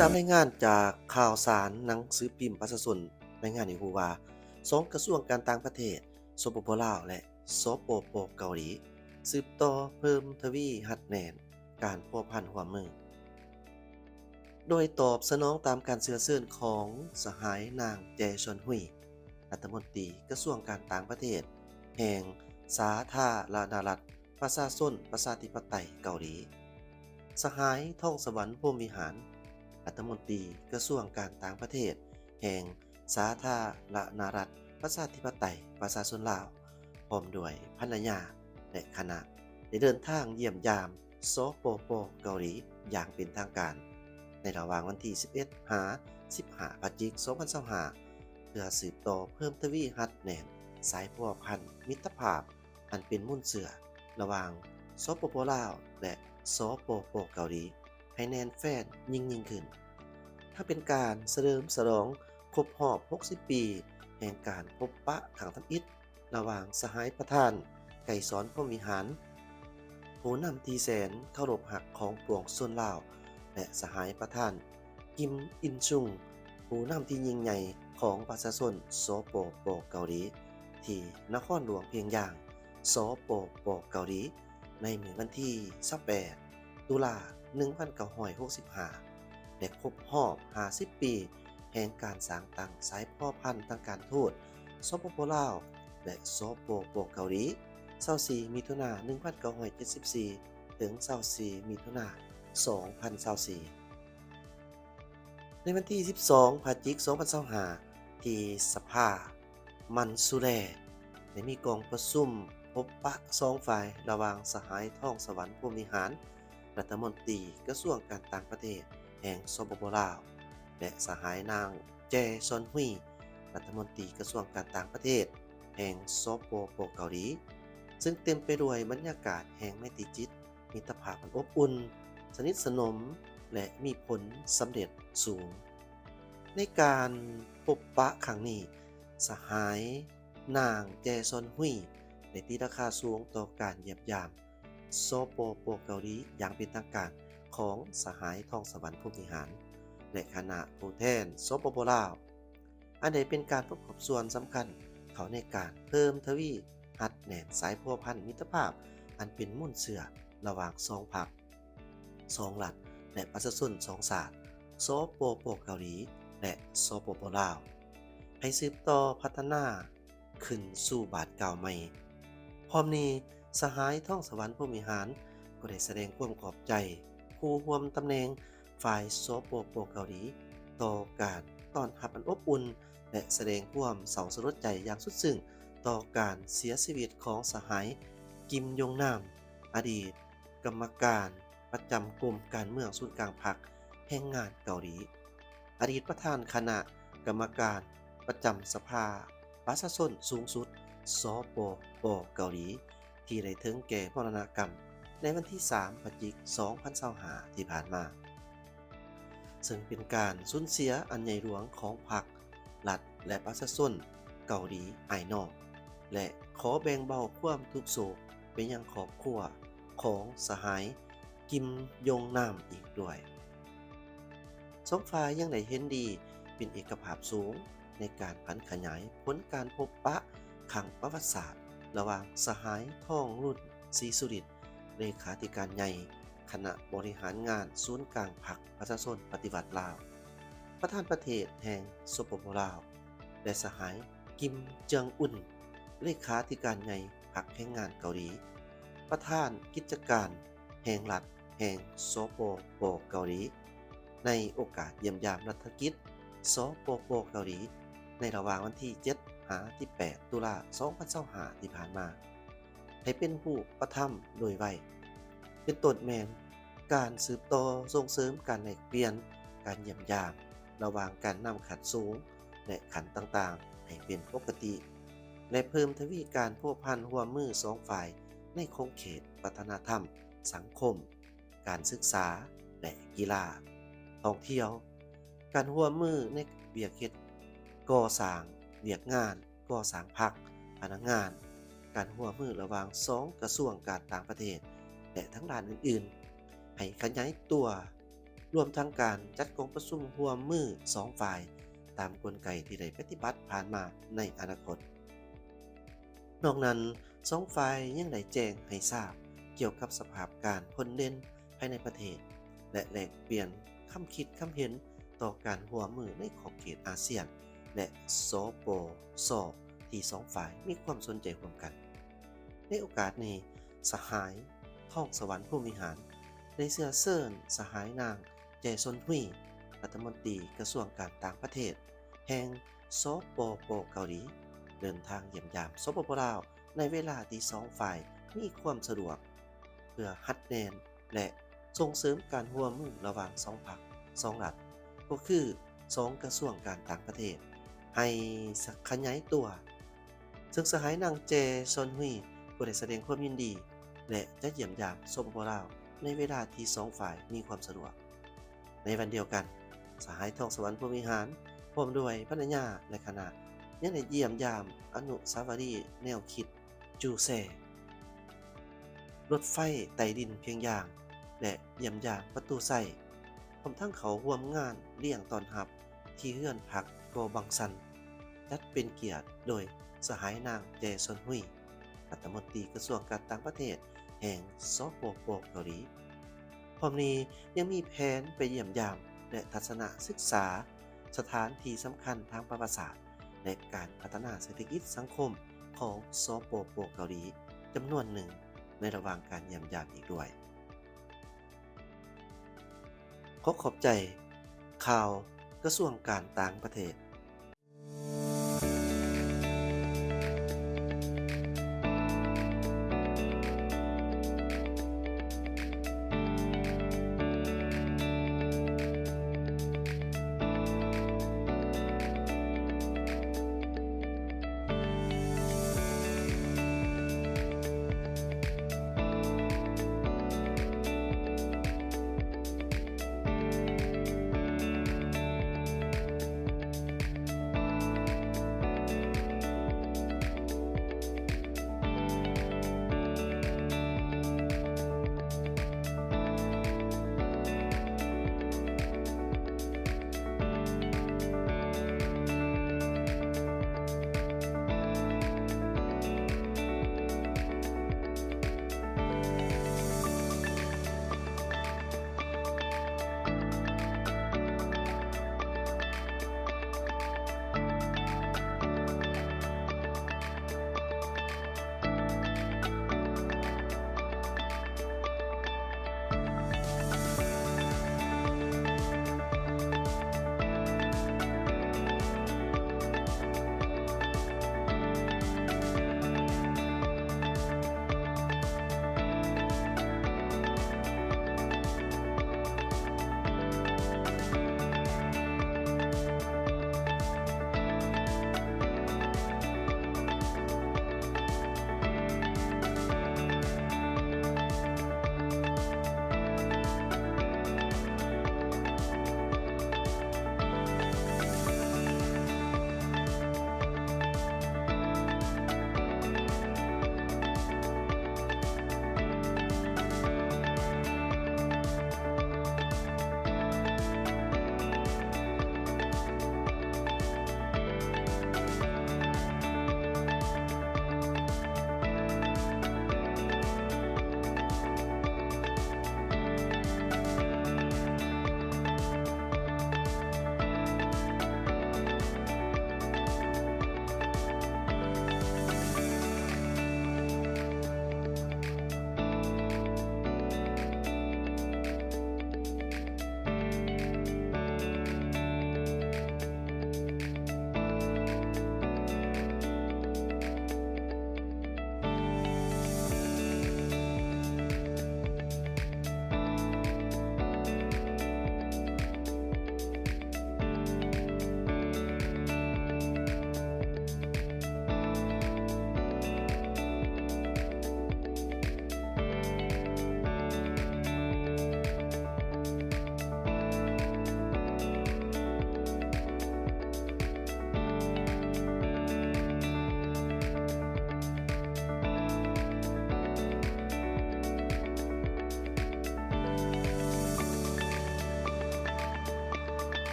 ຕາມລາຍງານຈາກຂ່າວສານໜັງສືພິມປະຊາຊົນ ລາຍງານໃຫ້ຮູ້ວ່າ ສອງກະຊວງການຕ່າງປະເທດ ສປປ ລາວ ແລະ ສປປ ເກົາຫຼີ ສືບຕໍ່ເພີ່ມທະວີຮັດແໜ້ນການພົວພັນຮ່ວມມື. ໂດຍຕອບສະໜອງຕາມການເຊື້ອເຊີນຂອງສະຫາຍນາງ ແຈຊອນ ຮຸຍ ລັດຖະມົນຕີກະຊວງການຕ່າງປະເທດແຫ່ງສາທາລະນະລັດ ປະຊາຊົນປະຊາທິປະໄຕເກົາຫຼີ, ສະຫາຍ ທອງສະຫວັນ ພົມວິຫານ ລັດຖະມົນຕີກະຊວງການຕ່າງປະເທດແຫ່ງສາທາລະນະລັດ ປະຊາທິປະໄຕ ປະຊາຊົນລາວ ພ້ອມດ້ວຍພັນລະຍາ ແລະ ຄະນະ ໄດ້ເດີນທາງຢ້ຽມຢາມ ສປປ ເກົາຫຼີ ຢ່າງເປັນທາງການ ໃນລະຫວ່າງວັນທີສິບເອັດ ຫາ ສິບຫ້າ ພະຈິກ ສອງພັນຊາວຫ້າ ເພື່ອສືບຕໍ່ເພີ່ມທະວີຮັດແໜ້ນສາຍພົວພັນມິດຕະພາບ ອັນເປັນມູນເຊື້ອລະຫວ່າງ ສປປ ລາວ ແລະ ສປປ ເກົາຫຼີ ໃຫ້ແໜ້ນແຟ້ນຍິ່ງໆຂຶ້ນ. ທັງເປັນການສະເຫຼີມສະຫຼອງຄົບຮອບຫົກສິບປີແຫ່ງການພົບປະຄັ້ງທຳອິດລະຫວ່າງສະຫາຍປະທານ ໄກສອນ ພົມວິຫານ ຜູ້ນຳທີ່ແສນເຄົາລົບຮັກຂອງປວງຊົນລາວ ແລະ ສະຫາຍປະທານ ກິມ ອິນຊຸງ ຜູ້ນຳທີ່ຍິ່ງໃຫຍ່ຂອງປະຊາຊົນ ສປປ ເກົາຫຼີ ທີ່ນະຄອນຫຼວງພຽງຢາງ ສປປ ເກົາຫຼີ ໃນມື້ວັນທີຊາວແປດ ຕຸລາ ໜຶ່ງພັນເກົ້າຮ້ອຍຫົກສິບຫ້າ ແລະ ຄົບຮອບຫ້າສິບປີແຫ່ງການສ້າງຕັ້ງສາຍພົວພັນທາງການທູດ ສປປ ລາວ ແລະ ສປປ ເກົາຫຼີ ຊາວສີ່ ມິຖຸນາ ໜຶ່ງພັນເກົ້າຮ້ອຍເຈັດສິບສີ່ ເຖິງ ຊາວສີ່ ມິຖຸນາ ສອງພັນຊາວສີ່. ໃນວັນທີສິບສອງ ພະຈິກ ສອງພັນຊາວຫ້າ ທີ່ສະພາມັນຊູແລ ໄດ້ມີກອງປະຊຸມພົບປະສອງຝ່າຍ ລະຫວ່າງສະຫາຍ ທອງສະຫວັນ ພົມວິຫານ ລັດຖະມົນຕີກະຊວງການຕ່າງປະເທດແຫ່ງ ສປປ ລາວ ແລະ ສະຫາຍນາງ ແຈຊອນ ຮຸຍ ລັດຖະມົນຕີກະຊວງການຕ່າງປະເທດແຫ່ງ ສປປ ເກົາຫຼີ ເຊິ່ງເຕັມໄປດ້ວຍບັນຍາກາດແຫ່ງໄມຕີຈິດ ມິດຕະພາບອັນອົບອຸ່ນ, ສະໜິດສະໜົມ ແລະ ມີຜົນສຳເລັດສູງ. ໃນການພົບປະຄັ້ງນີ້, ສະຫາຍນາງ ແຈຊອນ ຮຸຍ ໄດ້ຕີລາຄາສູງຕໍ່ການຢ້ຽມຢາມ ສປປ ເກົາຫຼີ ຢ່າງເປັນທາງການຂອງສະຫາຍ ທອງສະຫວັນ ພົມວິຫານ ແລະ ຄະນະຜູ້ແທນ ສປປ ລາວ. ອັນໃດເປັນການປະກອບສ່ວນສຳຄັນເຂົ້າໃນການເພີ່ມທະວີຮັດແໜ້ນສາຍພົວພັນມິດຕະພາບອັນເປັນມູນເຊື້ອລະຫວ່າງສອງພັກ, ສອງລັດ ແລະ ປະຊາຊົນສອງຊາດ ສປປ ເກົາຫຼີ ແລະ ສປປ ລາວ ໃຫ້ສືບຕໍ່ພັດທະນາ ຂຶ້ນສູ່ບາດກ້າວໃໝ່. ພ້ອມນີ້, ສະຫາຍ ທອງສະຫວັນ ພົມວິຫານ ກໍໄດ້ສະແດງຄວາມຂອບໃຈຄູ່ຮ່ວມຕຳແໜ່ງຝ່າຍ ສປປ ເກົາຫຼີ ຕໍ່ການຕ້ອນຮັບອັນອົບອຸ່ນ ແລະ ສະແດງຄວາມເສົ້າສະຫຼົດໃຈຢ່າງສຸດຊຶ້ງຕໍ່ການເສຍຊີວິດຂອງສະຫາຍ ກິມ ຢົງນາມ ອະດີດ ກຳມະການປະຈຳກົມການເມືອງສູນກາງພັກແຮງງານເກົາຫຼີ, ອະດີດປະທານຄະນະກຳມະການປະຈຳສະພາປະຊາຊົນສູງສຸດ ສປປ ເກົາຫຼີ ທີ່ໄດ້ເຖິງແກ່ມໍລະນະກຳໃນວັນທີສາມ ພະຈິກ ສອງພັນຊາວຫ້າ ທີ່ຜ່ານມາ, ເຊິ່ງເປັນການສູນເສຍອັນໃຫຍ່ຫຼວງຂອງພັກ, ລັດ ແລະ ປະຊາຊົນເກົາຫຼີອ້າຍນ້ອງ ແລະ ຂໍແບ່ງເບົາຄວາມທຸກໂສກໄປຍັງຄອບຄົວຂອງສະຫາຍ ກິມ ຢົງນາມ ອີກດ້ວຍ. ສອງຝ່າຍຍັງໄດ້ເຫັນດີເປັນເອກະພາບສູງໃນການຜັນຂະຫຍາຍຜົນການພົບປະຄັ້ງປະຫວັດສາດລະຫວ່າງສະຫາຍ ທອງລຸນ ສີສຸລິດ ເລຂາທິການໃຫຍ່ ຄະນະບໍລິຫານງານສູນກາງພັກປະຊາຊົນປະຕິວັດລາວ, ປະທານປະເທດແຫ່ງ ສປປ ລາວ ແລະ ສະຫາຍ ກິມ ເຈືອງອຸນ ເລຂາທິການໃຫຍ່ພັກແຮງງານເກົາຫຼີ, ປະທານກິດຈະການແຫ່ງລັດແຫ່ງ ສປປ ເກົາຫຼີ ໃນໂອກາດຢ້ຽມຢາມລັດຖະກິດ ສປປ ເກົາຫຼີ ໃນລະຫວ່າງວັນທີເຈັດ ຫາ ສິບແປດ ຕຸລາ ສອງພັນຊາວຫ້າ ທີ່ຜ່ານມາ. ໃຫ້ເປັນຮູບປະທຳໂດຍໄວ, ເປັນຕົ້ນແມ່ນການສືບຕໍ່ສົ່ງເສີມການແລກປ່ຽນ, ການຢ້ຽມຢາມລະຫວ່າງການນຳຂັ້ນສູງ ແລະ ຂັ້ນຕ່າງໆໃຫ້ເປັນປົກກະຕິ ແລະ ເພີ່ມທະວີການພົວພັນຮ່ວມມືສອງຝ່າຍໃນຂົງເຂດວັດທະນະທຳ, ສັງຄົມ, ການສຶກສາ ແລະ ກິລາ, ທ່ອງທ່ຽວ, ການຮ່ວມມືໃນວຽກເຮັດກໍ່ສ້າງວຽກງານ ກໍ່ສ້າງພັກ, ພະນັກງານ, ການຮ່ວມມືລະຫວ່າງສອງກະຊວງການຕ່າງປະເທດ ແລະ ທັງດ້ານອື່ນໆ ໃຫ້ຂະຫຍາຍຕົວ ລວມທັງການຈັດກອງປະຊຸມຮ່ວມມືສອງຝ່າຍ ຕາມກົນໄກທີ່ໄດ້ປະຕິບັດຜ່ານມາໃນອະນາຄົດ. ນອກນັ້ນ, ສອງຝ່າຍຍັງໄດ້ແຈ້ງໃຫ້ຊາບກ່ຽວກັບສະພາບການພົ້ນເດັ່ນພາຍໃນປະເທດ ແລະ ແລກປ່ຽນຄຳຄິດຄຳເຫັນຕໍ່ການຮ່ວມມືໃນຂອບເຂດອາຊຽນ ແລະ ສປຊ ທີ່ສອງຝ່າຍມີຄວາມສົນໃຈຮ່ວມກັນ. ໃນໂອກາດນີ້, ສະຫາຍ ທອງສະຫວັນ ພົມວິຫານ ໄດ້ເຊື້ອເຊີນສະຫາຍນາງ ແຈຊອນຮຸຍ ລັດຖະມົນຕີກະຊວງການຕ່າງປະເທດແຫ່ງ ສປປ ເກົາຫຼີ ເດີນທາງຢ້ຽມຢາມ ສປປ ລາວ ໃນເວລາທີ່ສອງຝ່າຍມີຄວາມສະດວກ ເພື່ອຮັດແໜ້ນ ແລະ ສົ່ງເສີມການຮ່ວມມືລະຫວ່າງສອງພັກ, ສອງລັດ, ກໍຄືສອງກະຊວງການຕ່າງປະເທດ ໃຫ້ຂະຫຍາຍຕົວ. ເຊິ່ງສະຫາຍນາງ ແຈຊອນຮຸຍ ກໍໄດ້ສະແດງຄວາມຍິນດີ ແລະ ຈະຢ້ຽມຢາມ ສປປ ລາວ ໃນເວລາທີ່ສອງຝ່າຍມີຄວາມສະດວກ. ໃນວັນດຽວກັນ, ສະຫາຍ ທອງສະຫວັນ ພົມວິຫານ ພ້ອມດ້ວຍພັນລະຍາ ແລະ ຄະນະ ຍັງໄດ້ຢ້ຽມຢາມອະນຸສາວະລີແນວຄິດ ຈູແຊ ລົດໄຟໃຕ້ດິນພຽງຢາງ ແລະ ຢ້ຽມຢາມປະຕູໄຊ, ພ້ອມທັງເຂົ້າຮ່ວມງານລ້ຽງຕ້ອນຮັບທີ່ເຮືອນພັກກໍບັງຊັນ ຈັດເປັນກຽດໂດຍສະຫາຍນາງ ແຈຊອນຮຸຍ ລັດຖະມົນຕີກະຊວງການຕ່າງປະເທດແຫ່ງ ສປປ ເກົາຫຼີ. ພ້ອມນີ້ຍັງມີແຜນໄປຢ້ຽມຢາມ ແລະ ທັດສະນະສຶກສາສະຖານທີ່ສຳຄັນທາງປະຫວັດສາດ ແລະ ການພັດທະນາເສດຖະກິດສັງຄົມຂອງ ສປປ ເກົາຫຼີ ຈຳນວນໜຶ່ງໃນລະຫວ່າງການຢ້ຽມຢາມອີກດ້ວຍ. ຂໍຂອບໃຈຂ່າວກະຊວງການຕ່າງປະເທດ